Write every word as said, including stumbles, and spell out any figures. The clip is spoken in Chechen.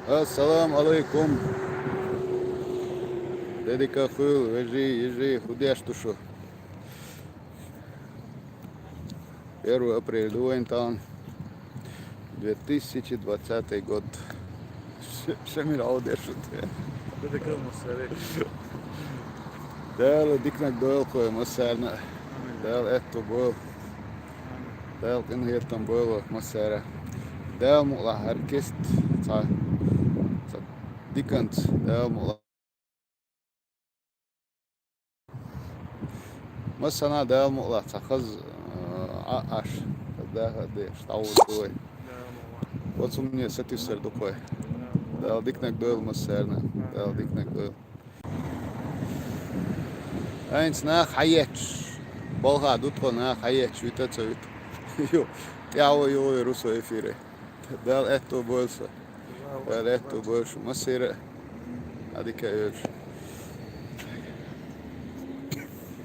Ассаламу алейкум. Де дика хуьлда, вежарий, йижарий, хӀу деш ду шу? Первое апреля ду вайна тахана. Две тысячи двадцатый год. Ш-, шамир Ӏовдеш шу те. Де дика хуьлда массаьрга. Дала диканиг дойла кхо массаьрна. Дала аьттув бойла. Дала къинхетам бойла массаьрга. Дала мукъалахь хӀара кест цхьа, цхьа диканца Дала мукъалахь. Массанхьа Дала мукъалахь цхьа хаза, а, Ӏаш, хаза даха а деш, дӀагӀоргда вай. Оцу хӀумане сатуьйсур ду кхо. Дала диканиг дойла массаьрна. Дала диканиг дойла. ХӀинца нах хьаетташ, балха ду тхо, нах хьаетташ, вита а ца вита. Ю, тӀаьхьо юхавер ву со эфире. Дала аьттув бойла сан. Дала аьттув бойла шу массеран а. Дика а йойла шу.